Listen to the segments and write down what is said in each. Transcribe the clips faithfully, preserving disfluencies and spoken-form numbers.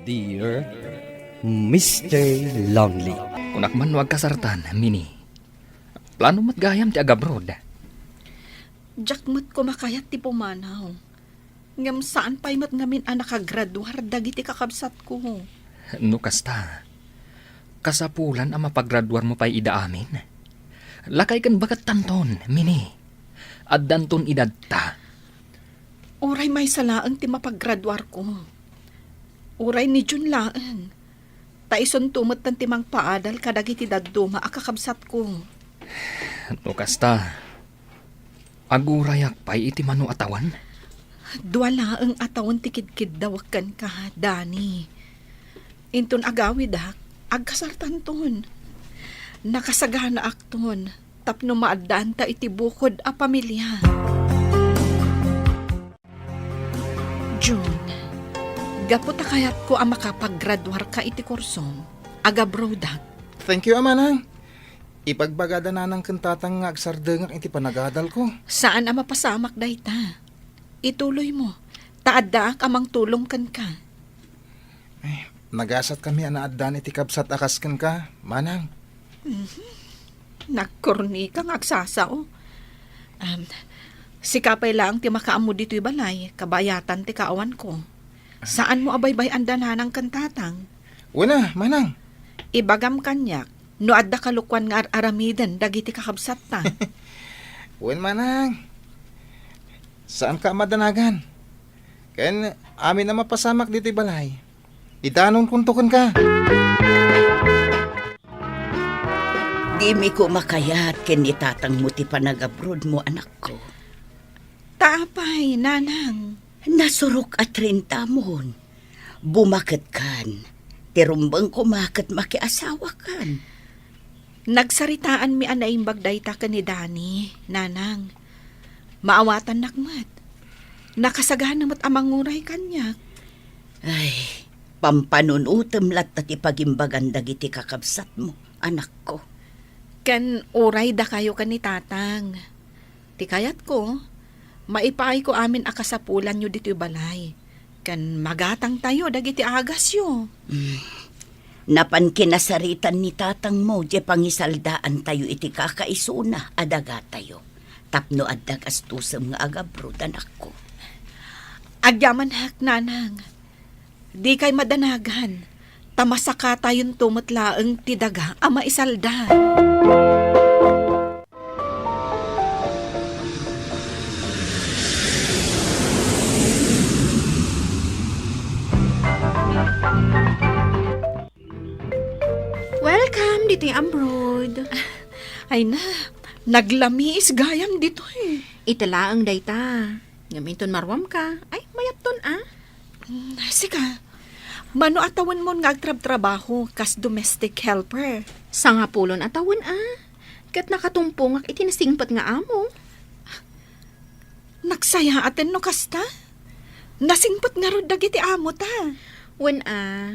Dear Mister Lonely. Kunak man no agkasartan, Mini. Plano met gayam ti agabroad. Diak met koma kayat ti pumanaw. Ngem saan pay met ngamin a nakagraduar dagiti kakabsatko. No kasta, kasapulan a mapagraduarmo pay ida amin. Lakay ken bakettanton, Mini. Addanton idadta. Uray maysa laeng ti mapagraduarko. Uray ni June laeng. Ta isunto metten ti mangpaadal kadagiti dadduma a kakabsatko. No kasta, agurayak pay iti mano a tawen? Dua laeng a tawen ti kidkiddawek kenka, Dani. Inton agawidak, agkasartanton. Nakasaganaakton tapno maaddaanta iti bukod a pamilia. June, gapu ta kayatko a makapagraduarka iti kursom, agabroadak. Thank you, a manang. Ibagbagada nanang ken tatang nga agsardengak iti panagadalko. Saan a mapasamak dayta. Ituloymo, ta addaak a mangtulong kenka. Ay, nagasatkami a naaddan iti kabsat a kas kenka, manang. Mhm. Nagkornika nga agsasao. Am, sika pay laeng ti makaammo ditoy balay, kabayatan ti kaawanko. Saanmo a baybay-anda nanang ken tatang? Wen a, manang. Ibagam kaniak, no adda kalukuan nga ar-aramiden dagiti kakabsatta. Wen, manang. Saanka a madanagan. Ken amin a mapasamak ditoy balay, idanonkonto kenka. Dimi koma kayat ken ni tatangmo ti panagabrodmo, anakko. Ta apay, nanang? Nasurok a trintamon. Bumaketkan. Ti rumbeng koma ket makiasawakan. Nagsaritaanmi a naimbag dayta ken ni Dani, nanang. Maawatannak met. Nakasagana met a manguray kaniak. Ay, pampanunotem latta ti pagimbagan dagiti kakabsatmo, anakko. Ken uray dakayo ken ni tatang. Ti kayatko, maipaayko amin a kasapulanyo ditoy balay, ken magatangtayo dagiti agasyo. Mm. Napan kinasaritan ni tatangmo diay pangisaldaantayo iti kakaisuna a dagatayo, tapno adda gastosem nga agabroad, anakko. Agyamanak, nanang. Dikay madanagan, ta masakatayonto met laeng ti daga a maisalda. Welcome ditoy abroad. Ay na, naglamiis gayam ditoy. Ita laeng dayta. Ngem inton maruamka, ay, mayatton a. Mm, sika, mano a tawenmon nga agtrabtrabaho kas domestic helper? Sangapulon a tawen a. Ket nakatumpongak iti nasingpet nga amo. Nagsayaaten no kasta? Nasingpet ngarud dagiti amota? Wen a,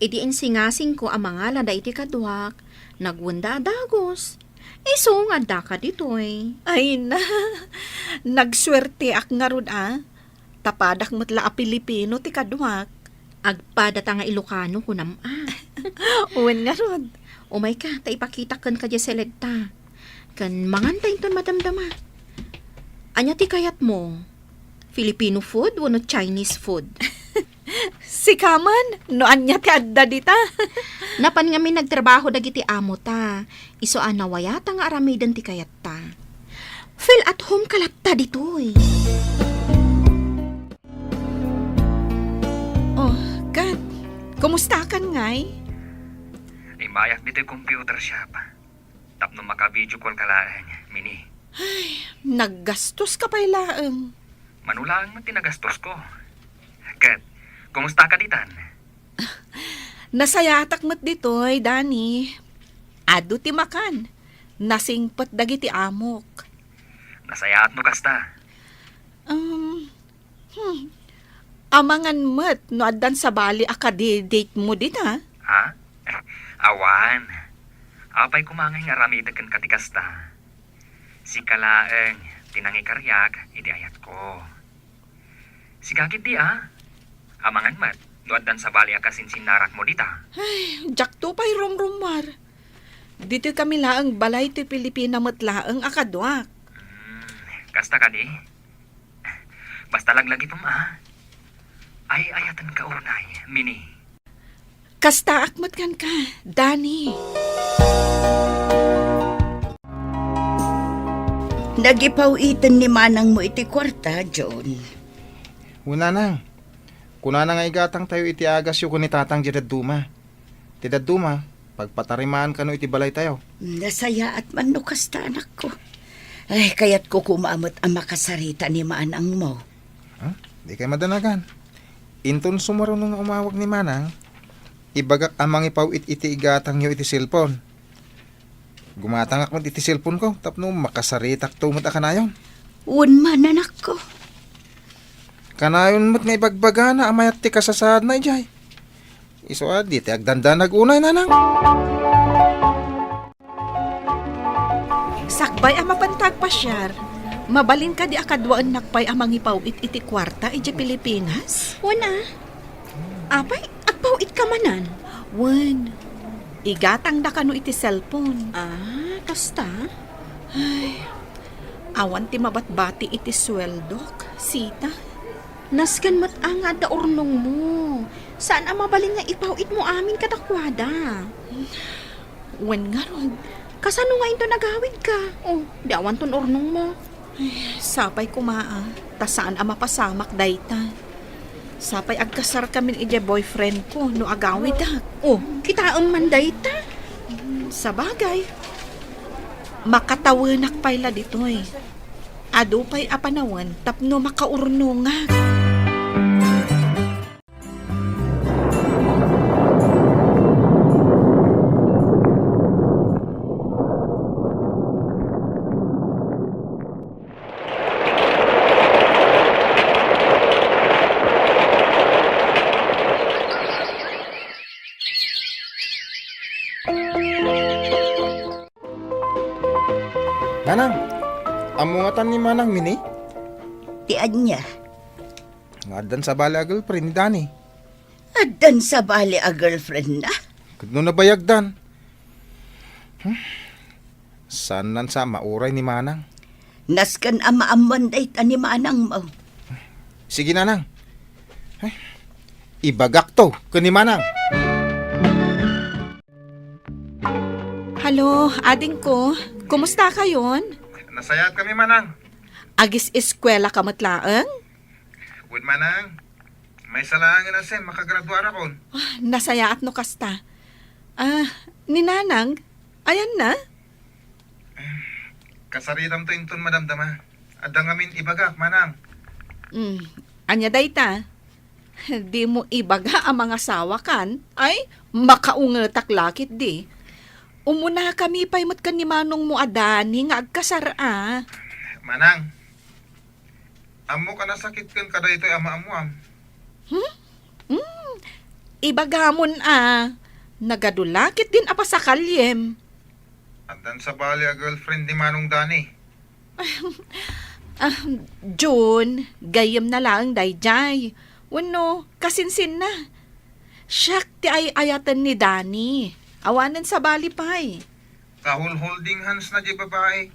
idi insingasingko a mangalada iti kaduak, nagwenda a dagus. Isu nga addaka ditoy. Ay na, nagsuerteak ngarud a. Ta padak met la a Pilipino ti kaduak. Agpadata nga Ilocano, kunam a. Wen ngarud. Umayka, ta ipakitak kenka diay seledta. Ken manganta inton madamdama. Ania ti kayatmo? Filipino food wenno Chinese food? Sika man, no ania ti adda dita? Napan ngamin nagtrabaho dagiti amota. Isu a nawayata nga aramiden ti kayatta. Feel at home ka latta ditoy. Oh, Kat, kumustakan ngay? Immayak ditoy computer shop. Tapno maka-video call ka laeng, Mini. Ay, naggastos ka pay laeng. Mano laeng met ti nagastosko. Ket, kumusta ka ditan? Nasayaatak met ditoy, Dani. Adu ti makan. Nasingpet dagiti amok. Nasayaat no kasta. Um, hmm. Amangan met no addan sabali a kadi-date mo dita. Ha? Awan. Apay koma ngay nga aramidek kenka ti kasta? Sika laeng ti nangikariak iti ayatko. Sika ketdi a? Amangan met. No addan sabali a kasinsinnarakmo dita. Ay, diakto pay rumrumuar. Ditoy kami laeng balay ti Pilipina met laeng a kaduak. Hmm, kasta kadi? Basta laglagipem a. Ay-ayatenka unay, Mini. Kastaak met kenka, Dani. Nagipaw-iten ni manangmo iti kuarta, John. Wen, nanang. Kunana nga igatangtayo iti agasyo ken ni tatang diay dadduma. Ti dadduma, pagpatarimaan kano iti balaytayo. Nasayaat man no kasta, anakko. Ay, kayatko koma met a makasarita ni manangmo. Ha? Dikay madanagan. Inton sumaruno nga umawag ni manang, ibagak a mangipaw-it iti igatangyo iti cellphone. Gumatangak met iti cellphone ko tapno makasaritakto met a kanayon. Wen man, anakko. Kanayon met nga ibagbagana a mayat ti kasasaadna idiay. Isu a, dita agdandanag unay, nanang. Sakbay a mapanta agpasiar, mabalin kadi a kaduaennak pay a mangipaw-it iti kuarta idiay Pilipinas? Wen a. Apay, agpaw-itka manen? Wen. Igatangda kano iti cellphone. Ah, kasta? Ay, awan ti mabatbati iti sueldok, sita. Nasken met a nga adda urnongmo. Saan a mabalin nga ipaw-itmo amin kadakuada. Wen ngarud. Kasano nga inton agawidka? Oh, di awanton urnongmo. Ay, sapay koma a, ta saan a mapasamak dayta. Sapay agkasarkamin idiay boyfriend ko no agawidak. Oh, kitaem man dayta. Sabagay, makatawenak pay la ditoy. Adu pay a panawen tapno makaurnongak. Manang, ammo ngatan ni Manang Mini? Ti ania? Nga addan sabali a girlfriend ni Dani. Addan sabali a girlfriend na? Ket no nabayagdan? Hmm? Saan nan sa mauray ni Manang? Nasken a maammoan dayta ni Manang mo. Sige, Nanang. Ay, ibagak to ken ni Manang. Hello, adingko. Kumusta kayon? Nasayaat kami, Manang. Agis-eskuela ka met laeng? Wen, Manang. Maysa laengen a sem, makagraduarakon. Ah, nasayaat no kasta. Ah, ni Nanang, ayanna? Kasaritamto inton madamdama. Adda ngamin ibagak, Manang. Mm, ania dayta? Dimo ibaga a mangasawakan? Ay, makaungetak la ketdi. Umunakami pay met ken ni manongmo a Dani nga agkasar a. Manang, ammok a nasakitken kadaytoy a maammoam. Hmm? Hmm. Ibagamon a, nagadu la ketdin a pasakalyem. Addan sabali a girlfriend ni Manong Dani. Ah, Jun, gayyemna laeng daydiay. Wenno, kasinsinna. Siak ti ay-ayaten ni Dani. Awanen sabali pay. Kahulholding hands na di babae.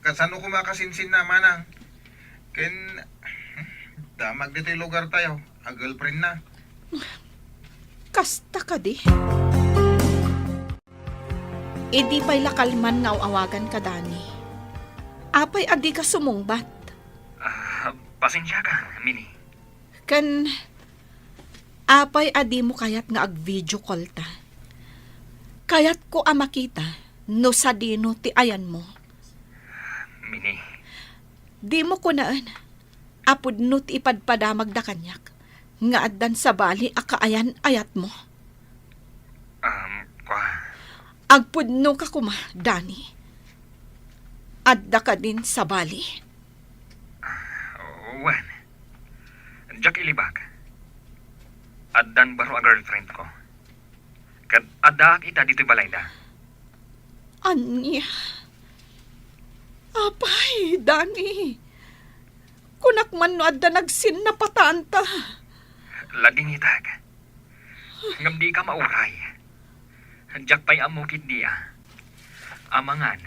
Kasano koma kasinsinna, Manang? Ken, damag ditoy lugartayo, a girlfriend na. Kasta kadi? Idi pay la kalman nga aw-awagan ka, Dani. Apay a dika sumungbat? Ah, pasensia ka, Mini. Ken, apay a dimo kayat nga ag-video call ta? Kayatko a makita no sadino ti ayanmo. Mini. Dimo kunaen a pudno ti ipadpadamagda kaniak nga addan sabali a kaayan-ayatmo. Um, kwa. Agpudno ka koma, Dani. Adda kadin sabali? Ah, wen. Diak ilibak. Addan baro a girlfriend ko. Ket addaak ita ditoy balayda. Ania? Apay, Dani. Kunak man no adda nagsinnapataanta. Ladingitak. Ngem dika mauray. Diak pay ammo ketdi a. Amangan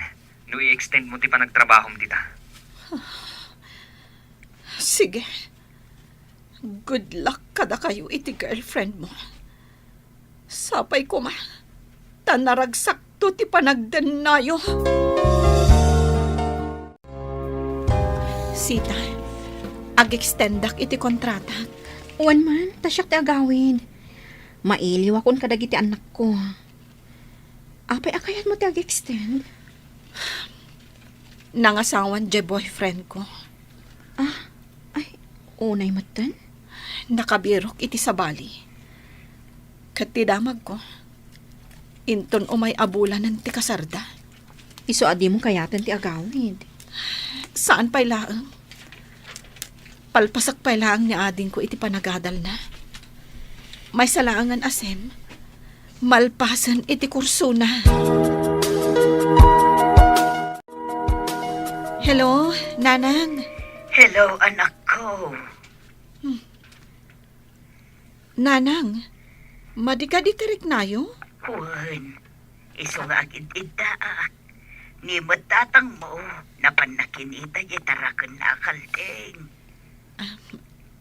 no i-extend mo ti panagtrabahom dita. Sige. Good luck kadakayo iti girlfriend mo. Sapay koma, ta naragsakto ti panagdennayo. Sita, ag-extendak iti kontratak. Wen man, ta siak ti agawid. Mailiwakon kadagiti annakko. Apay a kayatmo ti ag-extend? Nangasawan diay boyfriend ko. Ah, ay, unay metten? Nakabirok iti sabali. Ket ti damagko, inton umay a bulanen ti kasarda. Isu a dimo kayaten ti agawid. Saan pay laeng. Palpasak pay laeng ni adingko iti panagadalna. Maysa laengen a sem, malpasen iti kursona. Hello, Nanang. Hello, anakko. Hmm. Nanang, madi kadi ti riknayo? Wen, isu nga agid-iddaak. Ni met tatangmo, napanna kinita diay tarakenna a kalding. Ah,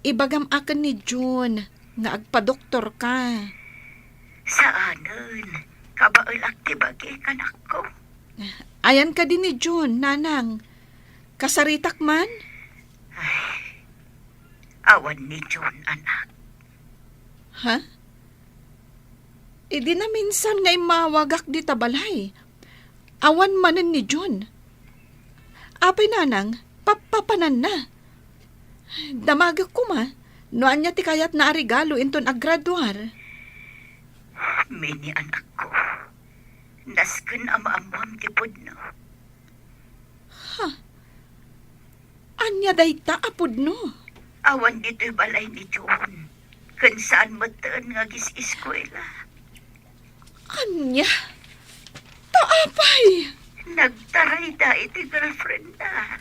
ibagam aken ni June nga agpadoktorka. Saanen, kabaelak ti bagik, anakko. Ayan kadi ni June, Nanang. Kasaritak man? Ay, awan ni June, anak. Ha? Idi naminsan nga immawagak dita balay, awan manen ni June. Apay, Nanang, pappapananna? Damagek koma no ania ti kayatna a regalo inton aggraduar. Mini, anakko, nasken a maammoam ti pudno. Ha? Ania dayta a pudno? Awan ditoy balay ni June, ken saan metten nga agis-eskuela. Ania? Ta apay? Nagtarayda iti girlfriendna.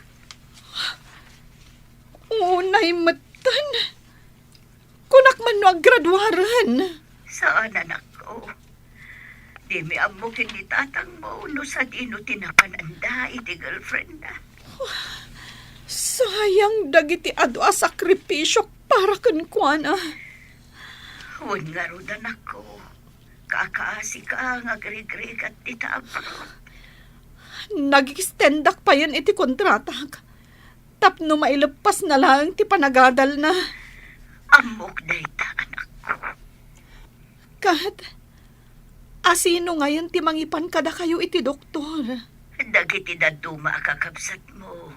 Unay metten. Kunak man no aggraduaren. Saan, anakko. Dimi ammo ken ni tatangmo no sadino ti napananda iti girlfriendna. Sayang dagiti adu a sakripisiok para kenkuana. Wen ngarud, anakko, kakaasika nga agrigrigat dita abroad. Nag-extendak payen iti kontratak tapno maileppasna laeng ti panagadalna. Ammok dayta, anakko. Ket, asino ngayen ti mangipan kadakayo iti doktor? Dagiti dadduma a kakabsatmo.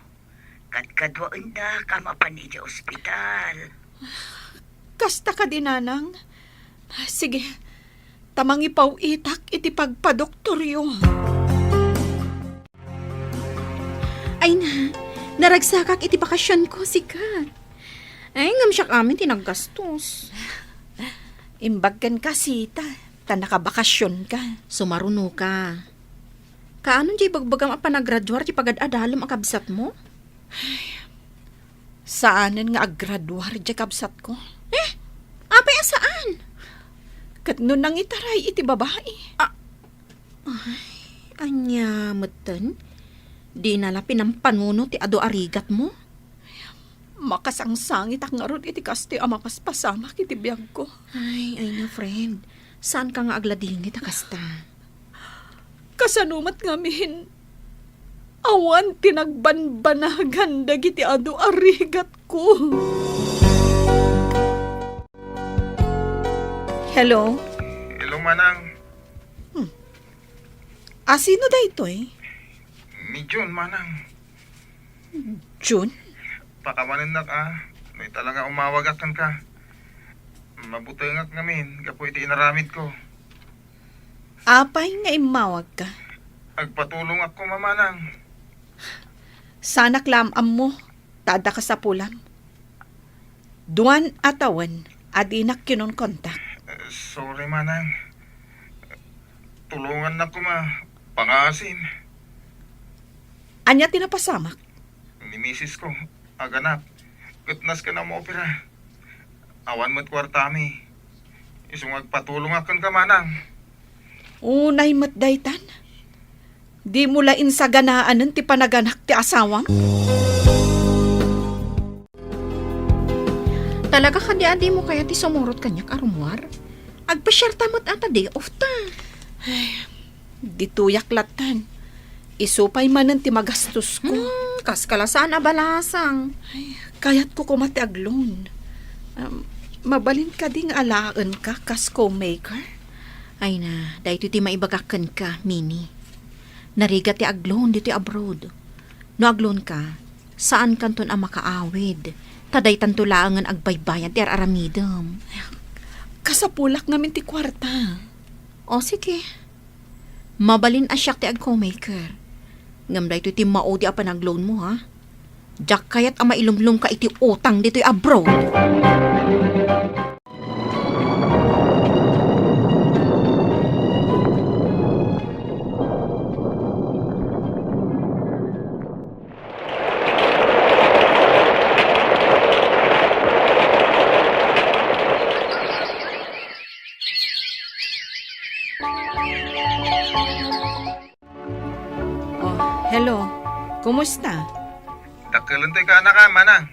Kadkaduaendak a mapan idiay ospital. Kasta kadi, Nanang? Sige, ta mangipaw-itak iti pagpadoktoryo. Ay na, naragsakak iti bakasionko, sika. Ay, ngem siak amin ti naggastos. Imbag kenka, Sita, ta nakabakasionka. Sumarunoka. Kaano diay ibagbagam a panagraduar ti pagad-adalem a kabsatmo? Saanen nga aggraduar diay kabsatko. Eh? Apay a saan? Ket no nangitaray iti babai. Ah, ay, ania metten? Dina la pinampanunot ti adu a rigatmo? Makasangsangit ngarud iti kastoy a mapaspasamak iti biagko. Ay, ay na, friend. Saanka nga agladingit a kasta. Kasano met ngamin? Awan ti nagbanbanagan dagiti adu a rigatko. Hello? Hello, Manang. Hmm. Asino daytoy? Ni June, Manang. June? Pakawanennak a, no ita la nga umawagak kenka. Mabutengak ngamin gapu iti inaramidko. Apay nga immawagka? Agpatulongak koma, Manang. Saanak la am-ammo ta adda kasapulam. Duan a tawen a dinak kinonkontak. Eh, sorry, Manang. Tulongannak koma, pangaasim. Ania ti napasamak? Ni misis ko, aganak, ket nasken a maopera. Awan met kuartami. Isu nga agpatulongak kenka, manang. Unay met daytan. Dimo la insaganaanen ti panaganak ti asawam? Talaga kadi a dimo kayat ti sumurot kaniak a rumuar? Agpasiarta met a ta day off ta. Ay, ditoyak lattan. Isu pay manen ti magastosko. Hmm, kaskala saan a balasang. Ay, kayatko koma ti agloan. Um, mabalin kadi nga alaenka kas co-maker? Ay na, daytoy ti maibagak kenka, Mini. Narigat ti agloan ditoy abroad. No agloanka, saankanton a makaawid. Ta daytanto laengen agbaybayad ti ar-aramidem. Kasapulak ngamin ti kuarta. O, sige. Mabalin a siak ti ag-co-maker. Ngem daytoy ti maudi a panagloanmo, ha? Diak kayat a mailumlomka iti utang ditoy abroad. Oh, hello. Kumusta? Dakkelentayo ka, anak, a, manang.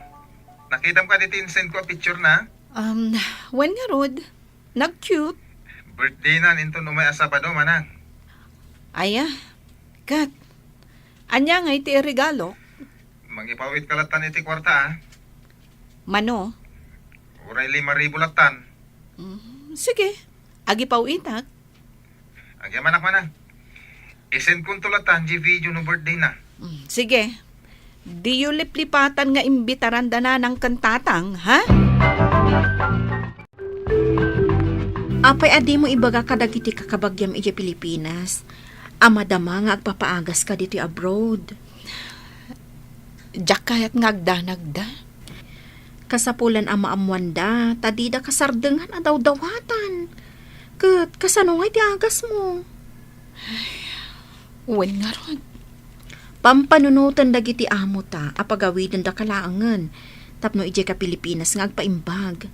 Nakitam kadi ti insend ko a picture na? Um, wen ngarud, nag-cute. Birthday na inton umay a Sabado, manang. Aya, ket, ania ngay ti iregalo? Mangipawit ka lattan iti kuarta, a. Mano? Uray lima ribu lattan. Mm, sige, agipawitak. Agyamanak, manang. Isend konto lattan di video no birthday na. Mm, sige. Diyo liplipatan nga imbitaran da nanang ken tatang, ha? Apay a dimo ibaga kadagiti kakabagiam idiay Pilipinas a madama nga agpapaagaska ditoy abroad? Diak kayat nga agdanagda. Kasapulan a maammoanda, ta dida kasardengan a dawdawatan. Ket kasano ngay ti agasmo? Wen ngarud. Pampanunoten dagiti amota a pagawidendaka laengen tapno idiayka Pilipinas nga agpaimbag.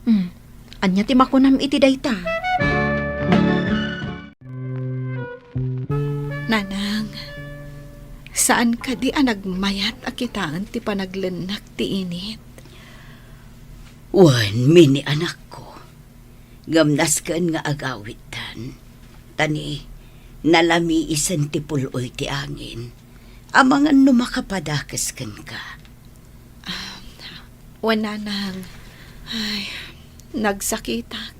Hmm, ania ti makunam iti dayta? Nanang, saan kadi a nagmayat a kitaen ti panaglennak ti init? Wen, Mini, anakko, ngem nasken nga agawidtan. Ta ni, nalamiisen ti pul-oy ti angin. Amangan no makapadakes kenka. Ah, wen, nanang. Ay, nagsakitak.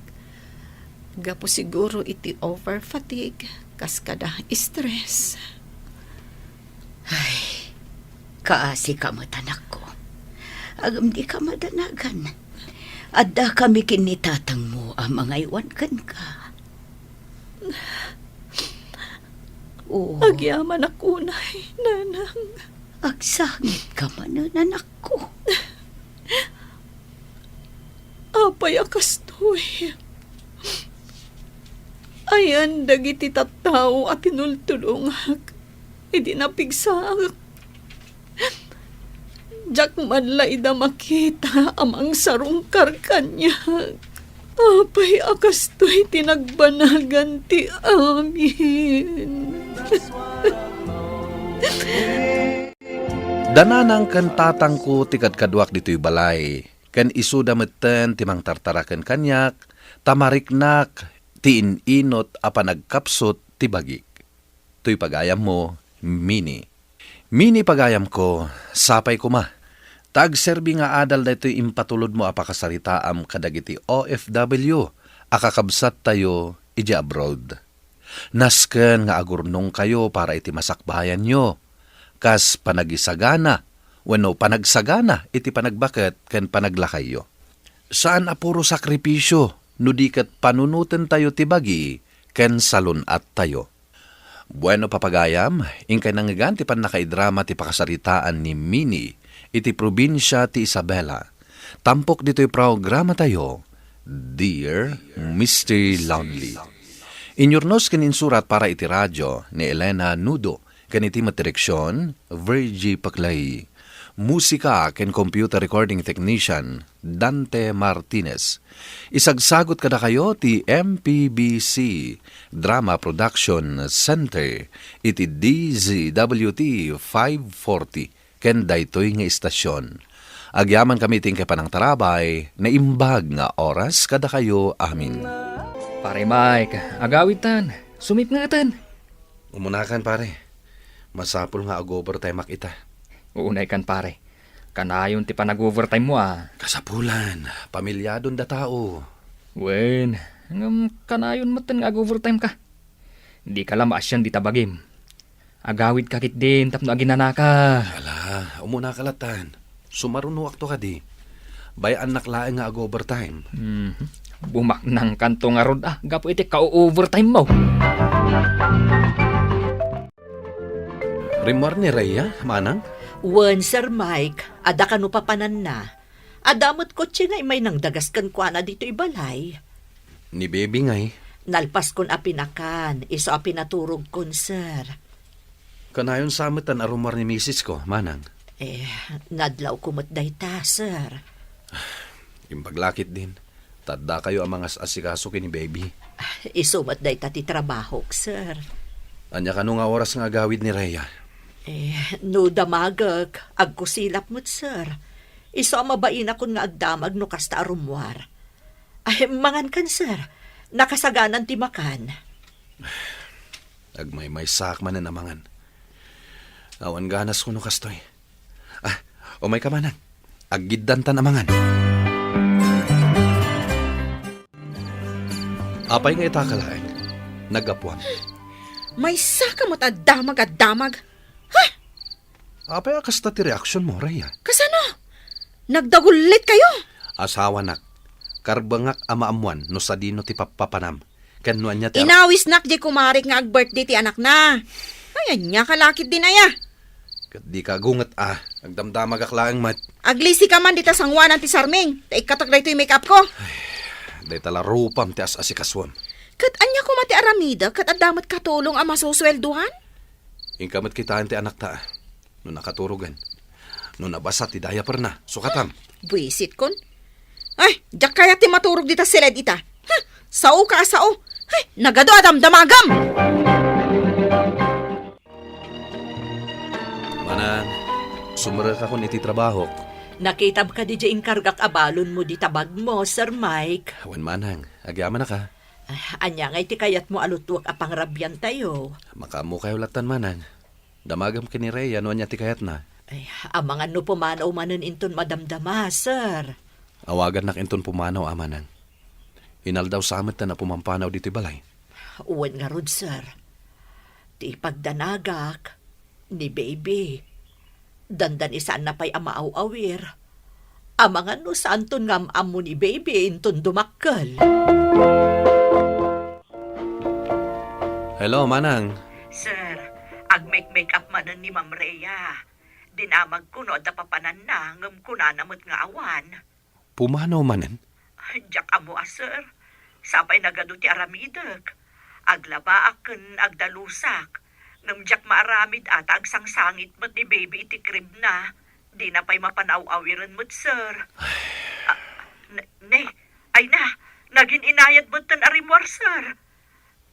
Gapu siguro iti over fatigue, kas kada stress. Ay, kaasika met, anakko. Ngem dika madanagan. Addakami ken ni tatangmo a mangaywan kenka. Oo. Agyamanak unay, nanang. Agsangitka manen, anakko. Apay a kastoy? Ayan dagiti tattao a tinultulongak idi napigsaak. Diak man la ida makita a mangsarungkar kaniak. Apay a kastoy ti nagbanagan ti amin? Da nanang ken tatangko ti kadkaduak ditoy balay, ken isuda metten ti mangtartaraken kaniak, ta mariknak ti in-inot a panagkapsut ti bagik. Toy pagayammo, Mini. Mini, pagayamko, sapay koma. Ta agserbi nga adal daytoy impatulodmo a pakasaritaam kadagiti O F W a kakabsattayo idiay abroad. Nasken nga agurnongkayo para iti masakbayanyo, kas panagisagana wenno panagsagana iti panagbaket ken panaglakayyo. Saan a puro sakripisio no di ket panunotentayo ti bagi ken salun-attayo. Bueno, papagayam, inkay nangngegan ti pannakaidrama ti pakasaritaan ni Mini iti probinsia ti Isabela. Tampok ditoy programatayo, Dear Mister Lonely. Inyurnos ken insurat para iti radio ni Elena Nudo ken iti met direksion, Virgie Paclay. Musika ken Computer Recording Technician, Dante Martinez. Isagsagut kadakayo ti M P B C Drama Production Center iti D Z W T five forty ken daytoy nga istasyon. Agyamankami iti inkay panangtarabay, naimbag nga oras kadakayo amin. Pare Mike, agawidtan. Sumipngetan. Umunakan, pare. Masapul nga ag-overtime-ak ita. Uunaykan, pare. Kanayon ti panag-overtime mo, a. Kasapulan, pamilyadon da tao. Wen, ngem kanayon metten nga ag-overtime ka. Dika la maasian dita bagim. Agawidka ketdin tapno aginanaka. Ala, umunaka latan. Sumarunoakto kadi. Bay-annak laeng nga ag-overtime. Mhm. Bumaknangkanto ngarud, a, gapu iti ka-overtime mo. Rimmuar ni Rhea, manang? Wen, Sir Mike, adda kano papananna. Adda met kotse nga immay nangdagas kenkuana ditoy balay. Ni Baby ngay? Nalpaskon a pinakan, isu a pinaturogkon, sir. Kanayon sa met a rummuar ni misis ko, manang? Eh, nadlawko met dayta, sir. Imbag la ketdin. Ta addakayo a mangas-asikaso ken ni Baby. Isu met dayta ti trabahok, sir. Ania kano nga oras nga agawid ni Rhea? Eh, no damagek, agkusilap met, sir. Isu a mabainakon nga agdamag no kasta a rummuar. Ay, mangankan, sir. Nakasaganan ti makan. Agmaymaysaak manen a mangan. Awan ganas ko no kastoy. Ah, umayka manen. Aggiddantan a mangan. Apay nga itaka laeng? Naggapuam. Maysaka met a damag a damag. Ha? Apay a kasta ti reaksionmo, Rhea? Kasano? Nagdagullit kayo? Asawanak, karbengak a maammuan no sadino ti pappapanam. Ken no ania ti ar- Inawisnak diay kumarik nga ag-birthday ti anakna. Ay, ania ka la ketdin aya? Ket dika agunget a, agdamdamagak laeng met. Aglisika man dita sangoanan ti sarming, ta ikkatek daytoy make-up ko. Dayta la rupam ti as-asikasuem. Ket ania koma ti aramidek ket adda met katulong a masusueldoan? Inka met kitaen ti anakta. No nakaturogen. No nabasa ti diaperna, sukatam. Buisitkon. Ay, diak kayat ti maturog dita siled ita. Ha? Sao ka a sao. Ay, nagadu a damdamagam! Manang, sumrekakon iti trabahok. Nakitam kadi diay inkargak a balonmo dita bagmo, Sir Mike. Wen, manang, agyamanak a. Ah, ania ngay ti kayatmo a lutuek a pangrabiantayo? Makaammokayo lattan, manang. Damagam ken ni Rhea no ania ti kayatna. Ay, amangan no pumanaw manen inton madamdama, sir. Awagannak inton pumanaw a manang. Inaldaw sa met ta napumampanaw ditoy balay. Wen ngarud, sir. Ti ipagdanagak, ni Baby. Dandani saanna pay a maaw-awir. Amangan no saanton nga am-ammo ni Baby inton dumakkel. Hello, manang. Sir, agmake-make up manen ni Ma'am Rhea. Dinamagko no adda papananna, ngem kunana met nga awan. Pumanaw manen? Diak ammo a, sir. Sapay nagadu ti aramidek. Aglabaak ken agdalusak. Ngem diak maaramid a ta agsangsangit met ni Baby iti cribna. Dina pay mapanaw-awiren met, sir. Ah, n-, ne, ay na, nagin-inayad metten a rimmuar, sir.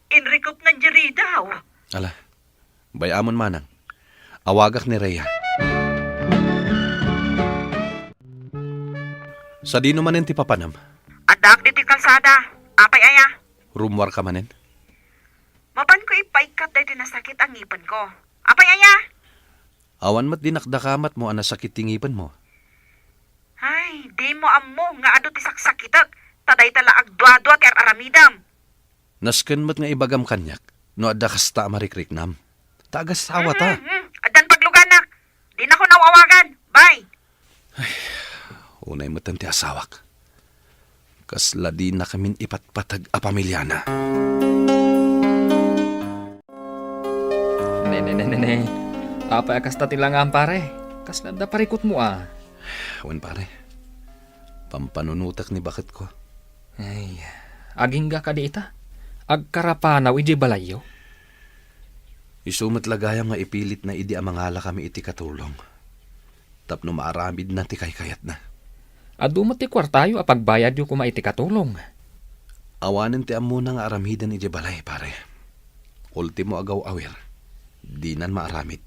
Inrikupnan diay ridaw. Ala, bay-amon manang. Awagak ni Rhea. Sadino manen ti papanam? Addaak ditoy kalsada. Apay aya? Rummuarka manen? Mapanko ipaikkat daytoy nasakit a ngipenko. Apay aya? Awan met dinakdakamatmo a nasakit ti ngipenmo. Ay, dimo ammo nga adu ti saksakitek, ta dayta la agduadua ti ar-aramidem. Nasken met nga ibagam kaniak no adda kasta a marikriknam. Ta agasawata. Mhm, mhm. Addan pagluganak. Dinakon aw-awagan. Bye. Ay, unay metten ti asawak. Kasla dinakamin ipatpateg a pamiliana. Ne, ne, ne, ne, ne. Apay a kasta ti langam, pare? Kasla adda parikutmo, a. Wen, pare. Pampanunotek ni baketko. Ay, agingga kadi ita? Agkarapanaw idiay balayyo? Isu met la gayam nga ipilitna idi a mangalakami iti katulong. tapno maaramidna ti kaykayatna. Adu met ti kuartayo a pagbayadyo koma iti katulong. Awanen ti ammona nga aramiden idiay balay, pare. Ultimo a gaw-awir, dinan maaramid.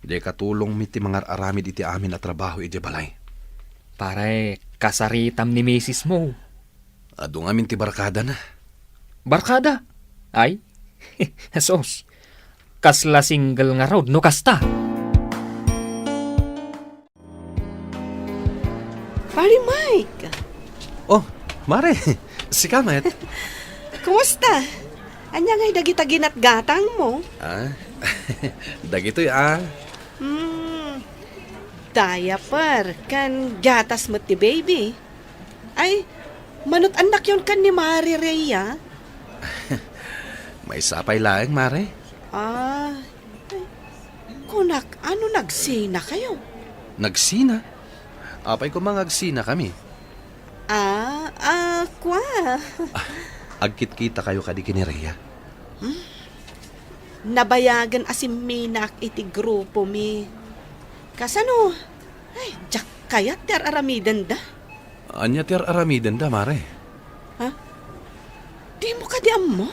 Diay katulongmi ti mangar-aramid iti amin a trabaho idiay balay. Pare, kasaritam ni misis mo. Adu ngamin ti barkadana. Barkada? Ay? Sus, kasla single ngarud no kasta. Pare Mike! Oh, mare, sika met. Kumusta? Ania ngay dagita ginatgatang mo? Ah, dagitoy, ah. Hmm, diaper, ken gatas met ti baby. Ay, manut-annakyon ken ni Mare Rhea? Maysa pay laeng, mare. Ah, ay, kunak, ano, nagsinakayo? Nagsina? Apay koma nga agsinakami? Ah, ah, kua. Ah, agkitkitakayo kadi ken ni Rhea? Hmm? Nabayagen a simminak iti grupomi. Kasano? Ay, diak kayat ti ar-aramidenda. Ania ti ar-aramidenda, mare? Ha? Dimo kadi ammo?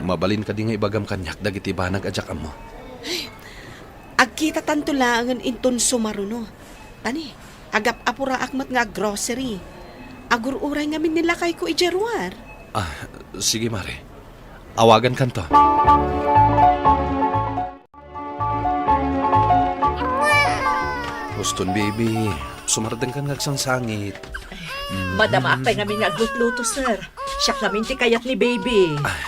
Mabalin kadi nga ibagam kaniak dagiti banag a diak ammo? Ay, agkitatanto laengen inton sumaruno. Tani, agap-apuraak met nga aggrocery. Agur-uray ngamin ni lakayko idiay ruar. Ah, sige, mare. Awagankanto. Huston, baby. Sumardengkan nga agsangsangit. Madamaak pay ngamin nga aglutluto, sir. Siak ngamin ti kayat ni baby. Ah,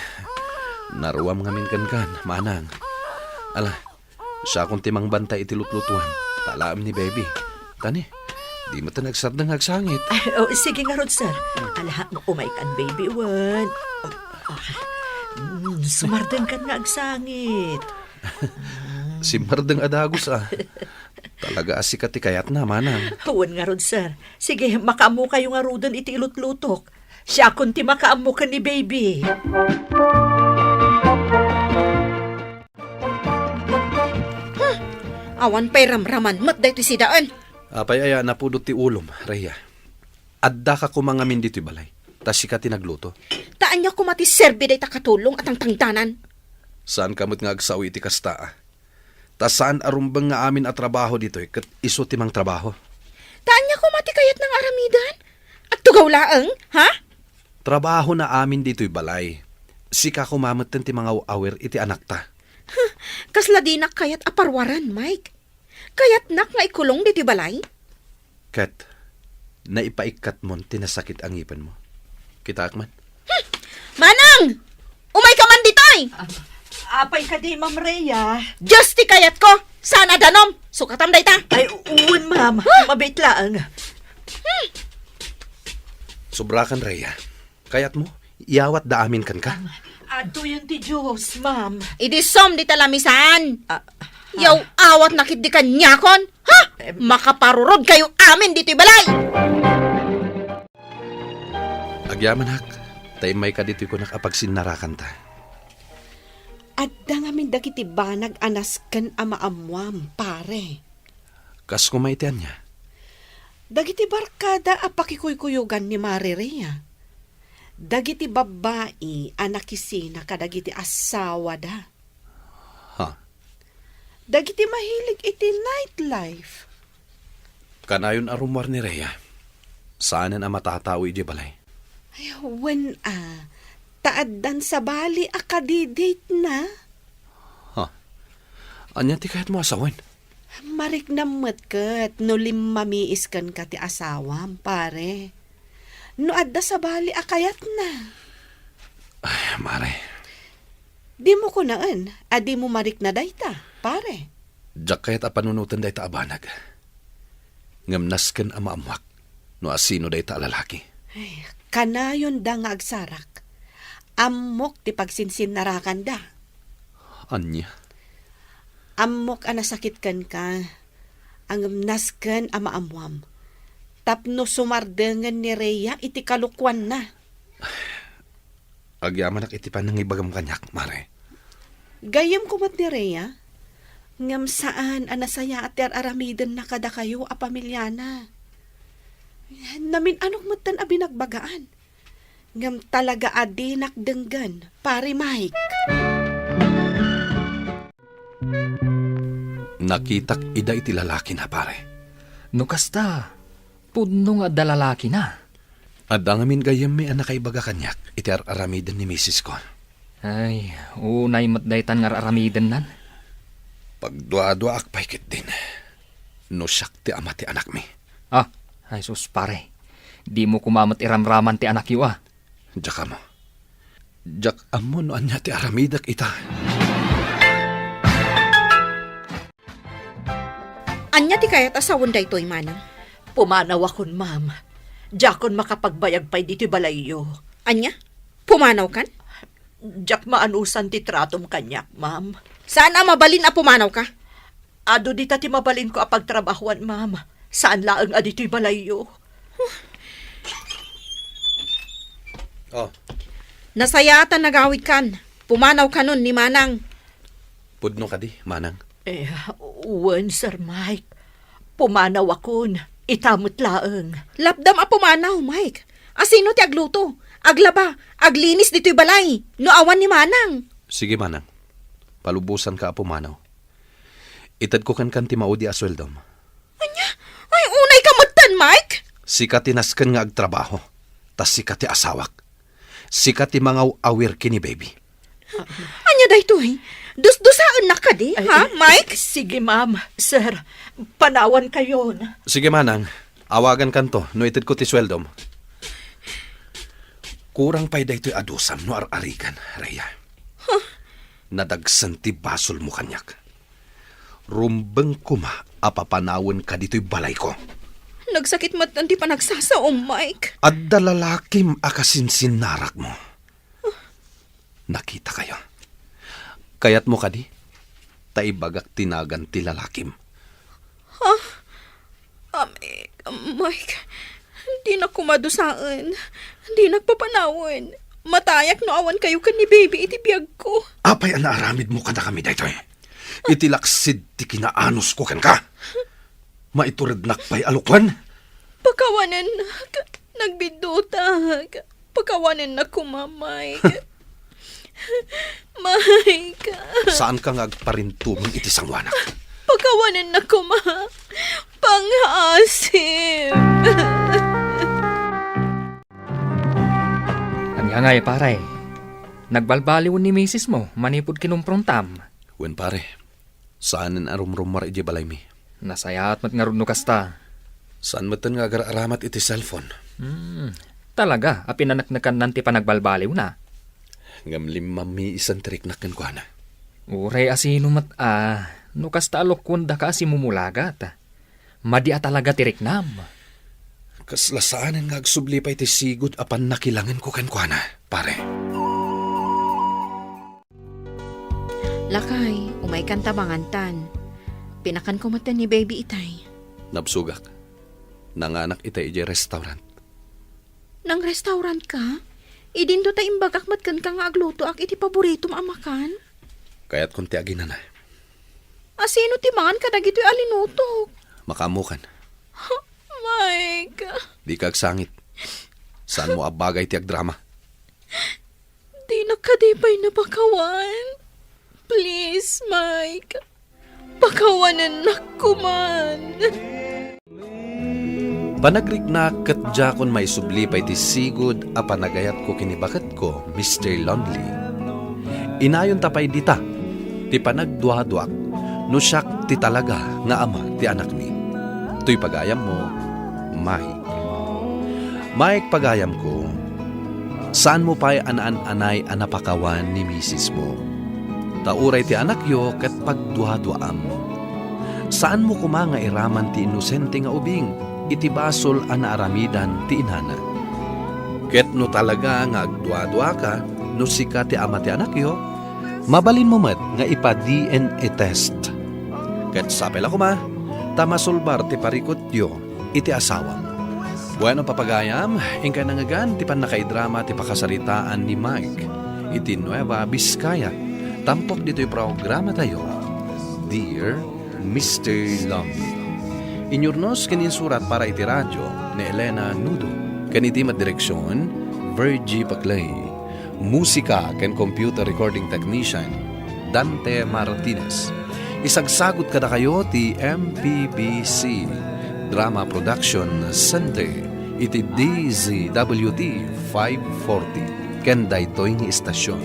naruam ngamin kenkan, manang. Ala, siakon ti mangbantay iti lutlutoan. Ta alaem ni baby. Tani, di met nagsadeng nga agsangit. Ay, oh, sige ngarud, sir. Ala, no umaykan, baby, wen. Oh, oh. Mm, sumardengkan nga agsangit. Simmardeng a dagus, ah. Talaga a sika ti kayatna, manang. Wen ngarud, sir. Sige, makaammokayo ngaruden iti ilutlutok. Siakon ti makaammo ken ni baby. Hmm, awan pay ramraman met daytoy sidaen. Apay aya napudot ti ulom, Rhea? Addaka koma ngamin ditoy balay, ta sika ti nagluto. Ta ania koma ti serbi dayta katulong a tangtangdanan? Saanka met nga agsao iti kasta, a. Ta saan a rumbeng nga amin a trabaho ditoy ket isu ti mangtrabaho. Ta ania koma ti kayatna nga aramiden? Agtugaw laeng, ha? Trabahona amin ditoy balay. Sika koma metten ti mangaw-awir iti anakta. Huh, kasla dinak kayat a parwaren, Mike. Kayatnak nga ikulong ditoy balay? Ket, naipaikkatmon ti nasakit a ngipenmo. Kitaak man. Hmm! Manang! Umayka man ditoy! Ah, apay kadi, Ma'am Rhea? Diyos ti kayatko! Saan a danom? Sukatam dayta! Ay, wen, ma'am. Huh? Mabiit laeng. Hmm. Sobrakan, Rhea. Kayatmo, iyawatda amin kenka? Adtoyen ti Diyos, ma'am. Idi som dita lamisaan. Ah, ah. Yaw-awatnak idi kaniakon. Ha? Eh, makaparurodkayo amin ditoy balay! Agyamanak, ta immayka ditoy kunak a pagsinnarakanta. Adda ngamin dagiti banag a nasken a maammuam, pare. Kas koma iti ania? Dagiti barkada a pakikuykuyogan ni Mare Rhea. Dagiti babbai a nakisina kadagiti asawada. Ha? Dagiti mahilig iti nightlife. Kanayon a rummuar ni Rhea. Saanen a matatao idiay balay. Ay, wen a. Ta addan sabali a kadi-datena. Ha? Ania ti kayatmo a sawen? Mariknam met ket no limmamiis kenka ti asawam, pare. No adda sabali a kayatna. Ay, mare. Dimo kunaen a dimo marikna dayta, pare. Diak kayat a panunoten dayta a banag. Ngem nasken a maammuak no asino dayta a lalaki. Ay, kanayonda nga agsarak. Ammok ti pagsinsinnarakanda. Ania? Ammok a nasakit kenka, ngem nasken a maammuam. Tapno sumardengen ni Rhea iti kalokuanna. Agyamanak iti panangibagam kaniak, mare. Gayyemko met ni Rhea? Ngem saan a nasayaat ti ar-aramidenna kadakayo a pamiliana. Namin-anok metten a binagbagaan. Ngem talaga a dinak denggen, Pare Mike. Nakitak ida iti lalakina, pare. No kasta, pudno nga adda lalakina. Adda ngamin gayyemmi a nakaibaga kaniak iti ar-aramiden ni misisko. Ay, unay met daytan nga ar-aramidennan. Pagduaduaak pay ketdin no siak ti ama ti anakmi. Ah, ay sus, pare. Dimo koma met iramraman ti anakyo, a. Diak ammo. Diak ammo no ania ti aramidek ita. Ania ti kayat a sawen daytoy, manang? Pumanawakon, ma'am. Diakon makapagbayag pay ditoy balayyo. Ania? Pumanawkan? Diak maanusan ti tratom kaniak, ma'am. Saan a mabalin a pumanawka? Adu dita ti mabalinko a pagtrabahuan, ma'am. Saan laeng a ditoy balayyo. Oh. Nasayaat a nagawidkan. Pumanawkanon ni manang. Pudno kadi, manang? Eh, wen, Sir Mike. Pumanawakon. Ita met laeng. Lapdam a pumanaw, Mike. Asino ti agluto, aglaba, aglinis ditoy balay no awan ni manang? Sige, manang. Palubosanka a pumanaw. Itedko kenkan ti maudi a sueldom. Ania? Ay, unayka metten, Mike? Sika ti nasken nga agtrabaho, ta sika ti asawak. Sika ti mangaw-awir ken ni baby. Ania daytoy? Dusdusaennak kadi, ha, Mike? Sige, ma'am. Sir, panawankayon. Sige, manang. Awagankanto no itedko ti sueldom. Kurang pay daytoy a dusam no ar-arigan, Rhea. Nadagsen ti basolmo kaniak. Rumbeng koma a papanawenka ditoy balayko. Nagsakit met ti panagsasaom, Mike. Adda lalakim a kasinsinnarakmo. Nakitakayo. Kayatmo kadi? Ta ibagak ti nagan ti lalakim. Ha? Ami, Mike, dinak koma dusaen. Dinak papanawen. Matayak no awan kayo ken ni baby iti biagko. Apay a naaramidmo kadakami daytoy? Iti laksid ti kinaanusko kenka? Maiturednak pay a lukwan? Pakawanennak. Nagbiddutak. Pakawanennak koma, Mike. Mike. Saanka nga agparintumeng iti sangoanak? Pakawanennak koma. Pangaasim. Ania ngay, pare? Nagbalbaliwen ni misismo manipud kinumprontam? Wen, pare. Saanen a rumrummuar idiay balaymi. Nasayaat met ngarud no kasta. Saan metten nga agar-aramat iti cellphone. Hmm, talaga a pinaneknekannan ti panagbalbaliwna. Ngem limmammi isan ti riknak kenkuana. Uray asino met a, no kasta a lokuendaka a simumulagat. Madi a talaga ti riknam. Kasla saanen nga agsubli pay ti sigud a pannakilangenko kenkuana, pare. Lakay, umaykan ta mangantan. Pinakanko metten ni baby itay. Nabsogak. Nanganak itay idiay restaurant. Nang-restaurantka? Idinto ta imbagak met kenka nga aglutoak iti paboritom a makan. Kayatkon ti aginana. Asino ti mangan kadagitoy a linutok? Makaammokan. Mike. Dika agsangit. Saanmo a bagay ti agdrama. Dinak kadi pay napakawan. Please, Mike. Pakawanennak koman. Panagriknak ket diakon maisubli pay ti sigud a panagayatko ken ni baketko, Mister Lonely. Inayonta pay dita ti panagduaduak no siak ti talaga nga ama ti anakmi. Toy pagayammo, Mike. Mike, pagayamko, saanmo pay a naan-anay a napakawan ni misismo. Ta uray ti anakyo ket pagduaduaam. Saanmo koma nga iraman ti inosente nga ubing iti basol a naaramidan ti inana. Ket no talaga nga agduaduaka no sika ti ama ti anakyo, mabalinmo met nga ipa-D N A test. Ket sapay la koma ta masulbar ti parikutyo iti asawam. Bueno, papagayam, inkay nangngegan ti pannakaidrama ti pakasaritaan ni Mike iti Nueva Vizcaya, tampok ditoy programatayo, Dear Mister Lumley. Inyurnos ken insurat para iti radio ni Elena Nudo, ken iti met direksion, Virgie Paclay. Musika ken computer recording technician, Dante Martinez. Isagsagut kadakayo ti M P B C Drama Production Center iti D Z W T five forty ken daytoy nga istasyon.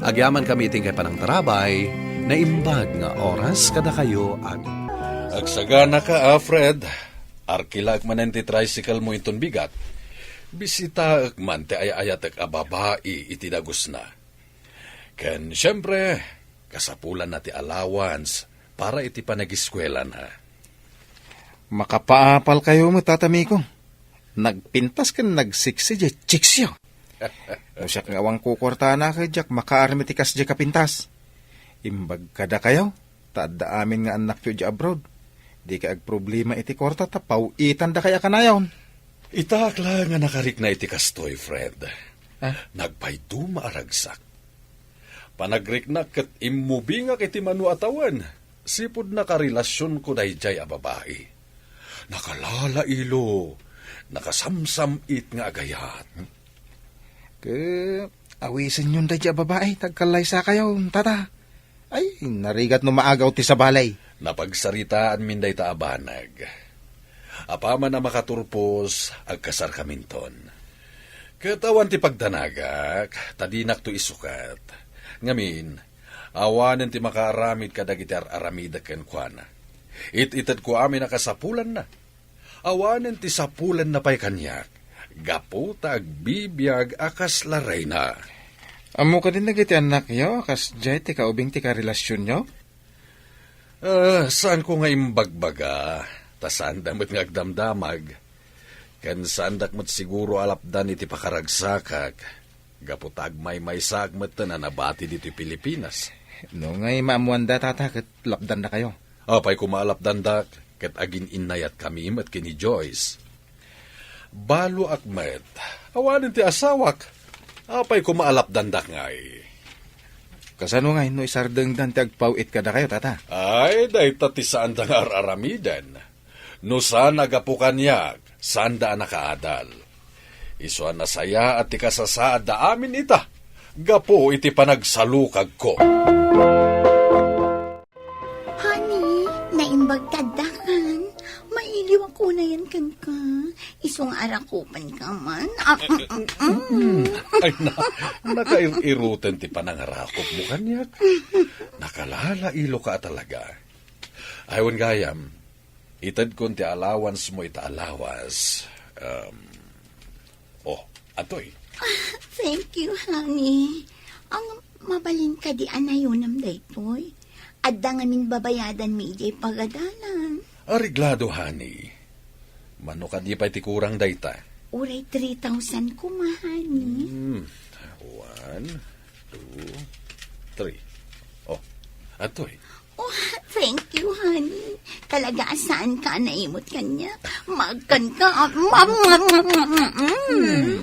Agyamankami iti inkay panangtarabay, naimbag nga oras kadakayo amin. Agsaganaka, a, Fred. Arkilaek manen ti tricycle mo inton bigat. Bisitaek man ti ay-ayatek a babai iti dagusna. Ken, siempre, kasapulanna ti allowance para iti panagiskuelana. Makapaapalkayo met, Tata Miko. Nagpintas ken nagsiksi diay chicksyo. No siak nga awan kukuartana, ket diak makaarmi ti kasdiay a pintas. Imbag kadakayo, ta adda amin nga annakyo idiay abroad. Dikay agproblema iti kuarta ta paw-itandakay a kanayon. Itaak laeng a nakarikna iti kastoy, Fred. Ah? Nagpayduma a ragsak. Panagriknak ket immubingak iti mano a tawen, sipud nakarelasionko daydiay a babai. Nakalalailo, nakasamsam-it nga agayat. Ket awisenyon daydiay a babai, ta agkallaysakayo, Tata. Ay, narigat no maagaw ti sabali. Napagsaritaanmin dayta a banag. Apaman a makaturpos, agkasarkaminton. Ket awan ti pagdanagak, ta dinakto isukat. Ngamin, awanen ti makaaramid kadagiti ar-aramidek kenkuana. It-itedko amin a kasapulanna. Awanen ti sapulanna pay kaniak, gapu ta agbibiag a kasla reyna. Ammo kadin dagiti annakyo a kasdiay ti kaubing ti karelasionyo? Ah, saanko nga imbagbaga, ta saanda met nga agdamdamag. Ken saandak met siguro a lapdan iti pakaragsakak, gapu ta agmaymaysaak metten a nabati ditoy Pilipinas. No ngay maammoanda, Tata, ket lapdannakayo. Apay koma a lapdandak, ket agin-innayatkami met ken ni Joyce. Baloak met, awanen ti asawak. Apay koma a lapdandak ngay. Kasano ngay no isardengdan ti agpaw-it kadakayo, Tata? Ay, dayta ti saanda nga ar-aramiden. No saan a gapu kaniak, saanda a nakaadal. Isu a nasayaat ti kasasaadda amin ita, gapu iti panagsalukagko. Honey, naimbag kaddakan. Mailiwak unayen kenka. Isu nga arakupanka man. Ah, mm, mm, mm. Ay na, nakair-iroten ti panangarakupmo kaniak. Nakalalailo ka talaga. Ay, wen gayam, itedkon ti allowance mo ita a lawas. Um, oh, atoy. Ah, thank you, honey. Ang mabalin kadi a nayonam daytoy? Adda ngamin babayadanmi idiay pagadalan. Areglado, honey. Mano kadi pay ti kurang dayta? Uray three thousand koma, honey. Hmm. One, two, three. Oh, atoy. Oh, thank you, honey. Talaga a saanka a naimot kaniak. Maagkanka. Mm.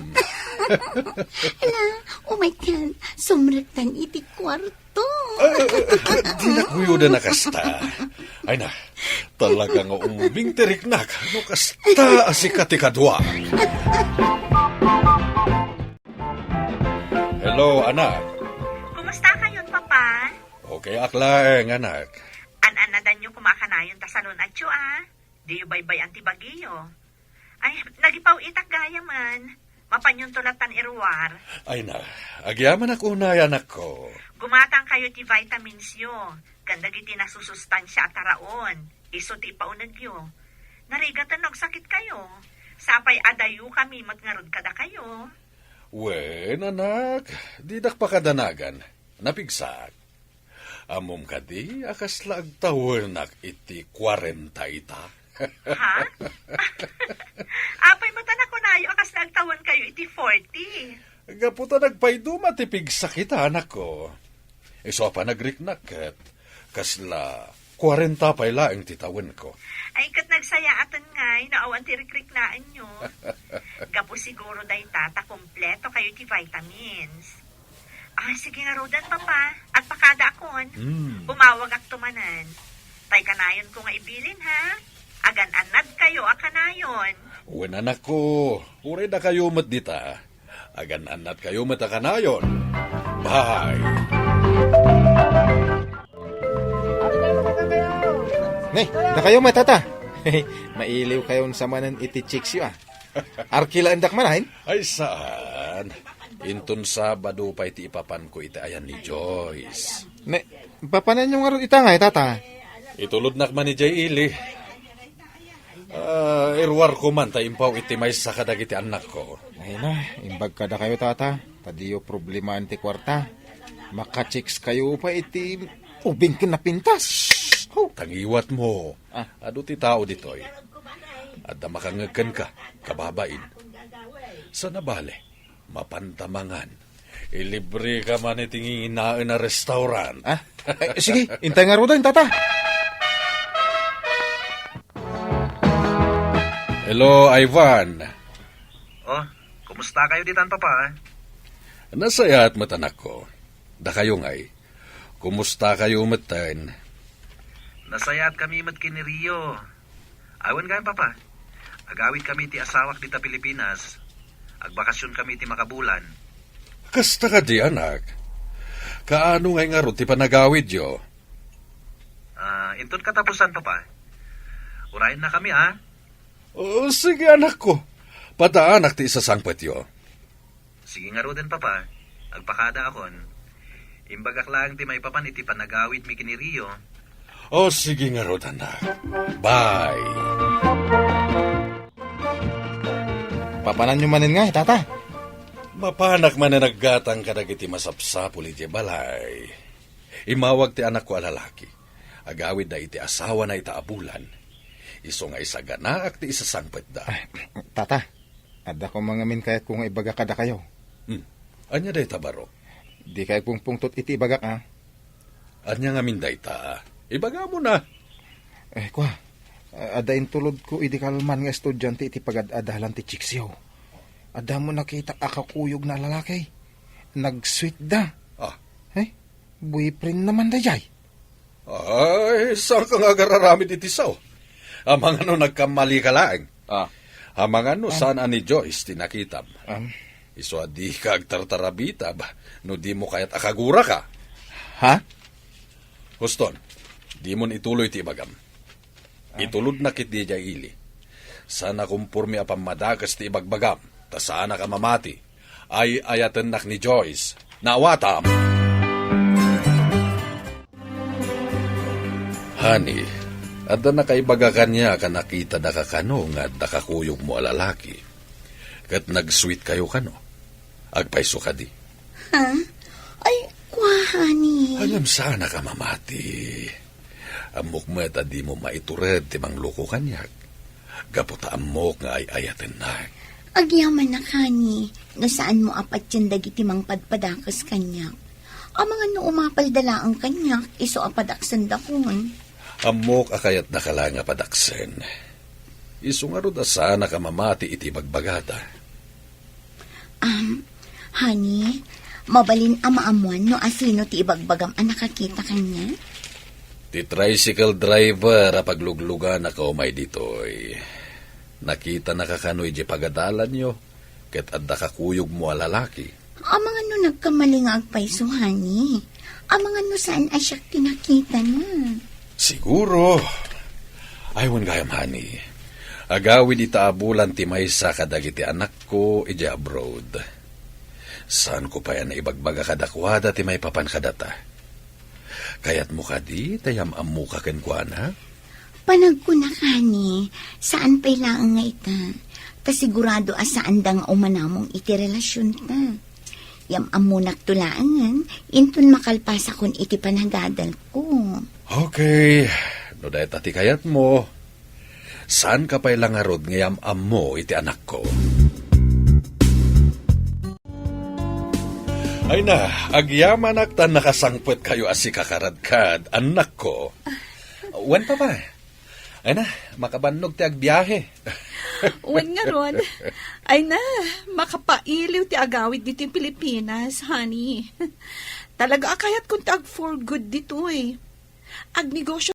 Hala, umaykan. Sumrektan iti kuarto. Ah, ah, ah, dinak uyodan a kasta. Ay na, talaga nga ummubing ti riknak no kasta a sika ti kadua. Hello, anak. Kumusta kayon, Papa? Okay ak laeng, anak. An-annadanyo koma kanayon ta salun-atyo, a? Diyo baybay-an ti bagiyo. Ay, nagipaw-itak gayamen. Mapanyonto lattan iruar. Ay na, agyamanak unay, anakko. Gumatangkayo ti vitaminsyo, ken dagiti nasusustansia a taraon, isu ti ipaunegyo. Narigaten no agsakitkayo. Sapay a dayokami met ngarud kadakayo. Wen, anak, didak pakadanagan. Napigsaak. Ammom kadi a kasla agtawenak iti kuarenta ita? Ha? Apay met a nakunayo a kasla agtawenkayo iti forty? Gapu ta nagpayduma ti pigsak ita, anakko. Isu a panagriknak ket kasla kuarenta pay laeng ti tawenko. Ay, ket nagsayaaten ngay no awan ti rikriknaenyo. Gapu siguro dayta ta kompleto kayo ti vitamins. Sige ngaruden, Papa. Agpakada akon. Hmm. Umawagakto manen. Tay kanayonko nga ibilin, ha? Agan-annadkayo a kanayon. Wen, anakko, uray dakayo met dita. Agan-annadkayo met a kanayon. Bye. Ne, dakayo met, Tata. Mailiwkayon sa manen iti chicksyo, a. Arkilaendak manen? Ay, saan. Inton Sabado pay ti ipapanko iti ayan ni Joyce. Ne, papananyo ngarud ita ngay, Tata? Itulodnak man idiay ili. Ah, iruarko man ta impaw iti maysa kadagiti annakko. Ay na, imbag kadakayo, Tata. Ta diyo problemaen ti kuarta. Makachickskayo pay iti ubing ken napintas. Ho. Tangiwatmo. Ah. Adu ti tao ditoy. Adda makangngeg kenka, kababain. Saan a bale, mapanta mangan. Ilibreka man iti nginginaen a restaurant. Ah? Eh, sige, intay ngaruden, Tata. Hello, Ivan. Oh, kumusta kayo ditan, Papa? Nasayaat met, anakko. Dakayo ngay. Kumusta kayo metten? Nasayaat kami met ken ni Rio. Awan gayam, Papa. Agawid kami ti asawak dita Pilipinas. Agbakasyon kami ti makabulan. Kasta kadi, anak. Kaano ngay ngarud ti panagawidyo? Ah, inton katapusan, Papa. Urayenna kami, ha? Oh, sige, anakko. Padaanak ti isasangpetyo. Sige ngaruden, Papa. Agpakada akon. Imbagak laeng ti maipapan iti panagawidmi ken ni Rio. Oh, sige ngarud, anak. Bye. Papananyo manen ngay, Tata? Mapanak manen aggatang kadagiti masapsapul idiay balay. Immawag ti anakko a lalaki. Agawidda iti asawana ita a bulan. Isu nga isaganaak ti isasangpetda. Ay, Tata, adda koma ngamin kayatko nga ibaga kadakayo. Hmm. Ania dayta, baro? Dikay agpungpungtot iti ibagak, a. Ania ngamin dayta? Ibagamo na. Eh, kua, adda intulodko idi kalman nga estudiante iti pagad-adalan ti chicksyo. Addamo nakitak a kakuyogna a lalaki. Nag-sweet da. Ah. Eh, boyfriend naman daydiay. Ay, saanka nga agararamid iti sao? Amangan no nagkammalika laeng. Ah. Amangan no Ah. saan a ni Joyce ti nakitam. Ah. Isu a dika agtartarabitab no dimo kayat a kaguraka. Ha? Huston, dimon ituloy ti ibagam. Ah. Itulodnak iti diay ili. Saan a kompormi a pammadakes ti ibagbagam, ta saanak a mamati. Ay-ayatennak ni Joyce. Naawatam! Honey, adda nakaibaga kaniak a nakitada ka kano nga adda kakuyogmo a lalaki. Ket nag-sweet kayo kano. Agpayso kadi? Ha? Ay, kua, honey. Ngem saanak a mamati. Ammok met a dimo maitured ti mangloko kaniak. Gapu ta ammok nga ay-ayatennak. Agyamanak, honey, no saanmo a patien dagiti mangpadpadakes kaniak. Amangan no umapalda laeng kaniak, isu a padaksendakon. Ammok a kayatdaka laeng a padaksen. Isu ngarud a saanak a mamati iti ibagbagada. Um, honey, mabalin a maammuan no asino ti ibagbagam a nakakita kaniak? Ti tricycle driver a paglugluganak a umay ditoy. Nakitanaka kano idiay pagadalanyo, ket adda kakuyogmo a lalaki. Amangan no nagkamali nga agpayso, honey. Amangan no saan a siak ti nakitana. Siguro. Ay, wen gayam, honey. Agawid ita a bulan ti maysa kadagiti anakko idiay abroad. Saanko pay a naibagbaga kadakuada ti maipapan kadata. Kayatmo kadi ta yam-ammoka kenkuana? Panagkunak, honey, saan pay laeng nga ita. Ta sigurado a saanda nga umanamong iti relasionta. Yam-ammonakto laengen, inton makalpasakon iti panagadalko. Okay, no dayta ti kayatmo, saanka pay la ngarud nga yam-ammo iti anakko. Ay na, agyamanak ta nakasangpetkayo a sikakaradkad, annakko. Wen, Papa. Ay na, makabannog ti agbiahe. Wen ngarud, ay na, makapailiw ti agawid ditoy Pilipinas, honey. Talaga a kayatko ti ag-for good ditoy. Agnegosyo